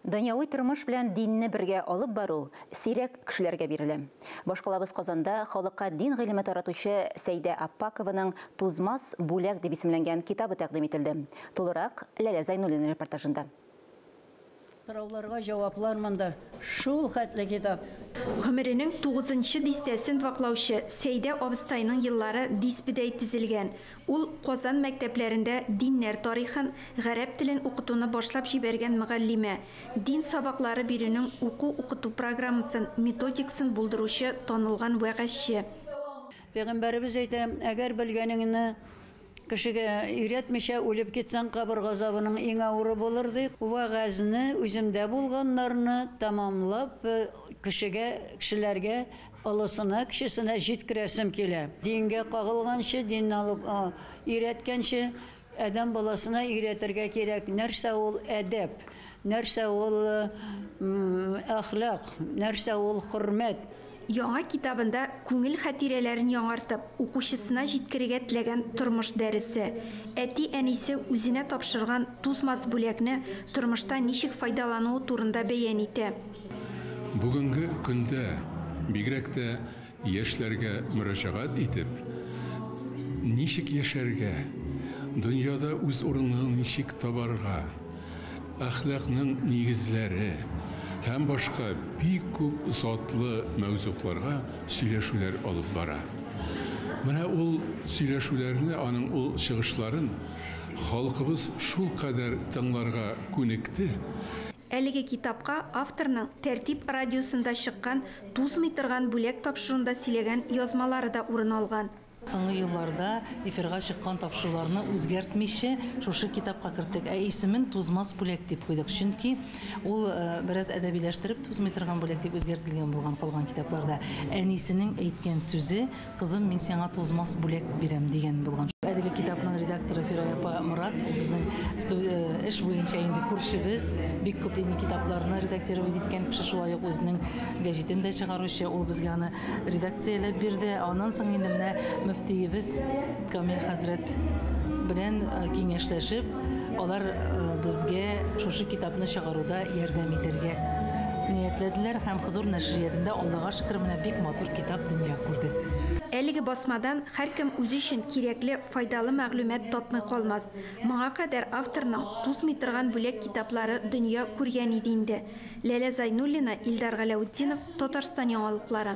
Дөньяви тормыш белән динне бергә алып бару сирәк кешеләргә бирелә. Башкалабыз Казанда халыкка дин гыйлеме таратучы Сәйдә Аппакованың «Тузмас бүләк» дип исемләнгән китабы тәкъдим ителде. Тулырак Ләлә Зайнуллина репортажында. Сорауларга җаваплар монда шул хәтле китап. Гомеренең 9нчы дистәсен ваклаучы Сәйдә абыстайның еллары дисбедәй тезелгән. Ул Казан мәктәпләрендә диннәр тарихын, гарәп телен укытуны башлап җибәргән мөгаллимә, дин сабаклары бирүнең уку-укыту программасын, методикасын булдыручы танылган вәгазьче. Пәйгамбәребез әйтә, әгәр белгәнеңне кешегә өйрәтмичә үлеп китсәң, кабер газабының иң авыры булыр ди. Вәгазьне, үземдә булганнарны тәмамлап кешегә, кешеләргә, олысына, кечесенә җиткерәсем килә. Дингә кагылганчы, динне алып өйрәткәнче, адәм баласына өйрәтергә кирәк. Нәрсә ул әдәп, нәрсә ул әхлак, нәрсә ул хөрмәт. Яңа китабында күңел хатирәләрен яңартып, укучысына җиткерергә теләгән тормыш дәресе. Әти-әнисе үзенә тапшырган тузмас бүләкне тормышта ничек файдалануы турында бәян итә. Бүгенге көндә бигрәк тә яшьләргә мөрәҗәгать итеп, ничек яшәргә, дөньяда үз урынын ничек табарга, әхлакның нигезләре һәм башка бик күп затлы мәүзугларга сөйләшүләр алып бара. Менә ул сөйләшүләрне, аның ул чыгышларын халкыбыз шул кадәр тыңларга күнекте. Әлеге китапка авторның Тәртип радиосында чыккан «Тузмый торган бүләк» тапшыруында сөйләгән язмалары да урын алган. Соңгы елларда эфирга чыккан тапшыруларны үзгәртмичә шушы китапка керттек. Ә исемен «Тузмас бүләк» дип куйдык. Чөнки ул бераз әдәбиләштереп «Тузмый торган бүләк» дип үзгәртелгән булган калган китапларда. Әнисенең әйткән сүзе «Кызым, мин сиңа тузмас бүләк бирәм» дигән булган. Әлеге китапның редакторы Фирая апа Морат, ул безнең эш буенча инде күршебез, бик күп дини китапларны редактировать иткән кеше, шулай ук үзенең гәҗитен дә чыгаручы, ул безгә аны редакцияләп бирде. Аннан соң инде менә мөфтиебез Камил хәзрәт белән киңәшләшеп, алар безгә шушы китапны чыгаруда ярдәм итәргә ниятләделәр һәм Хозур нәшриятендә Аллага шөкер менә бик матур китап дөнья күрде. Әлеге басмадан һәркем үзе өчен кирәкле, файдалы мәгълүмат тапмый калмас. Моңа кадәр авторның «Тузмый торган бүләк» китаплары дөнья күргән иде инде. Ләлә Зайнуллина, Илдар Галәүтдинов, Татарстан яңалыклары.